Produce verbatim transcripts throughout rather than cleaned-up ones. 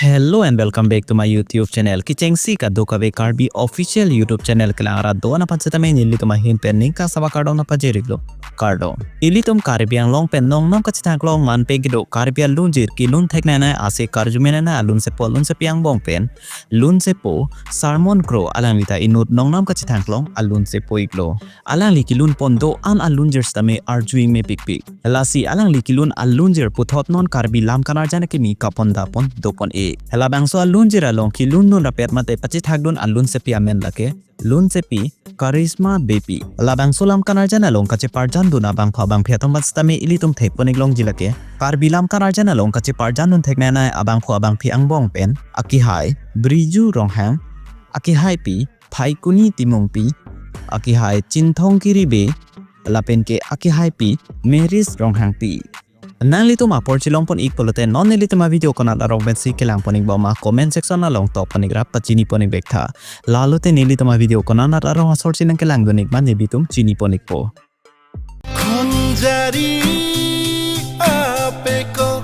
Hello and welcome back to my YouTube channel. Kechengsi kadokave Karbi official YouTube channel kelang arat do-an aphan sitame nelitum ahin pen ning kangsamkar kardom nangpajir-iklo. Kardom. Ilitum Karbi Anglong pen nongnam kachethang klong manpeng kedo Karbi alunjir kelun theknanai ase karjumenanai alunsepo alunsepi angbong pen lunsepo Sermon Kro alangli ta inut nongnam kachethang klong alunsepo-iklo. Alangli kelun pon do-an alunjir sitame arju-ik mepikpik. Lasi alangli kelun alunjir puthot non Karbi Lam Kanarjan Akimi kapon dapon dopon-ik. Halabangso alunjir along kelun dun rapet mate pachethak dun alunsepi amen lake lunsepi Karisma Beypi. Labangso Lam Kanarjan along kacheparjan dun abangphu abangphi atum aphan sitame ilitum thekpon-ik longji lake Karbi Lam Kanarjan along kacheparjan dun theknanai abangphu abangphi angbong pen akehai Briju Ronghang, akehaipi Phaikuni Timungpi, akehai Chinthong Kiri Bey, lapen ke akehaipi Maris Ronghangpi. Nanglitum apor chelongpon-ik pulote non nelitum avideo konat arong pensi kelangpon-ik bom ma comment section along tokpon-ik ra pachinipon-ik vek tha. Lalote nelitum avideo konat arong asor si nangkelang dun-ik ma nelitum chinipon-ikpo. Khunjari apekok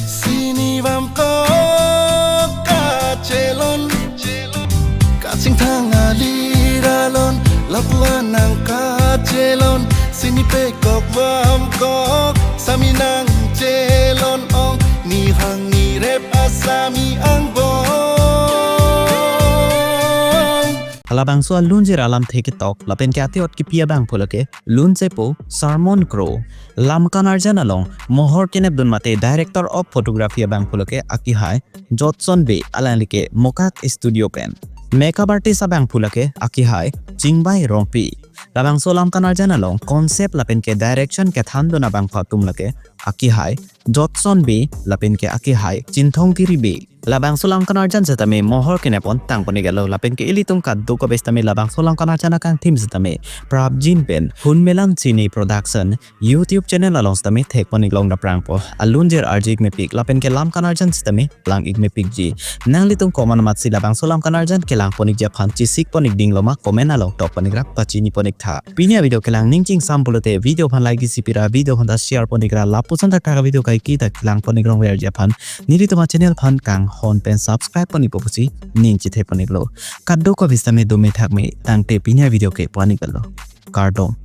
sini vamkok kachelon, kachingthang alir alon lapu-an nangkachelon, sini pekok vamkok sami nangchelon ong, nihang nirep asami angbong. Halabangso alunjir alamthe ketok lapen ke ate-ot kepi abangphu lake lunsepo Sermon Kro, Lam Kanarjan along mohor kenep dun mate Director of Photography abangphu lake akehai Jotson Bey, alangli ke Mokak Studio pen. Makeup artist abangphu lake akehai Chingbai Rongpi. Labangso Lam Kanarjan along concept lapen ke direction kethan dun abangphu atum lake akehai Jotson Bey lapen ke akehai Chinthong Kiri Bey. Labangso Lam Kanarjan sitame mohor kenep-on tangpon-ik-etlo lapen ke ilitum kadokave sitame labangso Lam Kanarjan akangthim sitame prapjin pen Hunmelang Cine Production YouTube channel along sitame thekpon-ik long naprangpo. Alunjir arju-ik mepik lapen ke Lam Kanarjan sitame lang-ik mepikji. Nanglitum komat amatsi labangso Lam Kanarjan kelangpon-ikji aphan chesikpon-ik dinglo ma comment along tokpon-ik ra pachinipon-ik tha. Pini avideo kelang ning chingsam pulote video aphan like isi pira, video aphan ta share pon-ik ra lapuson thakthak avideo kaike ta kelangpon-ik rongverji aphan nelitum achannel aphan kanghon pen subscribe pon-ikpo pusi ning chethepon-iklo. Kadokave sitame dome thakme tangte pini avideo ke pu-an-iklo. Kardom.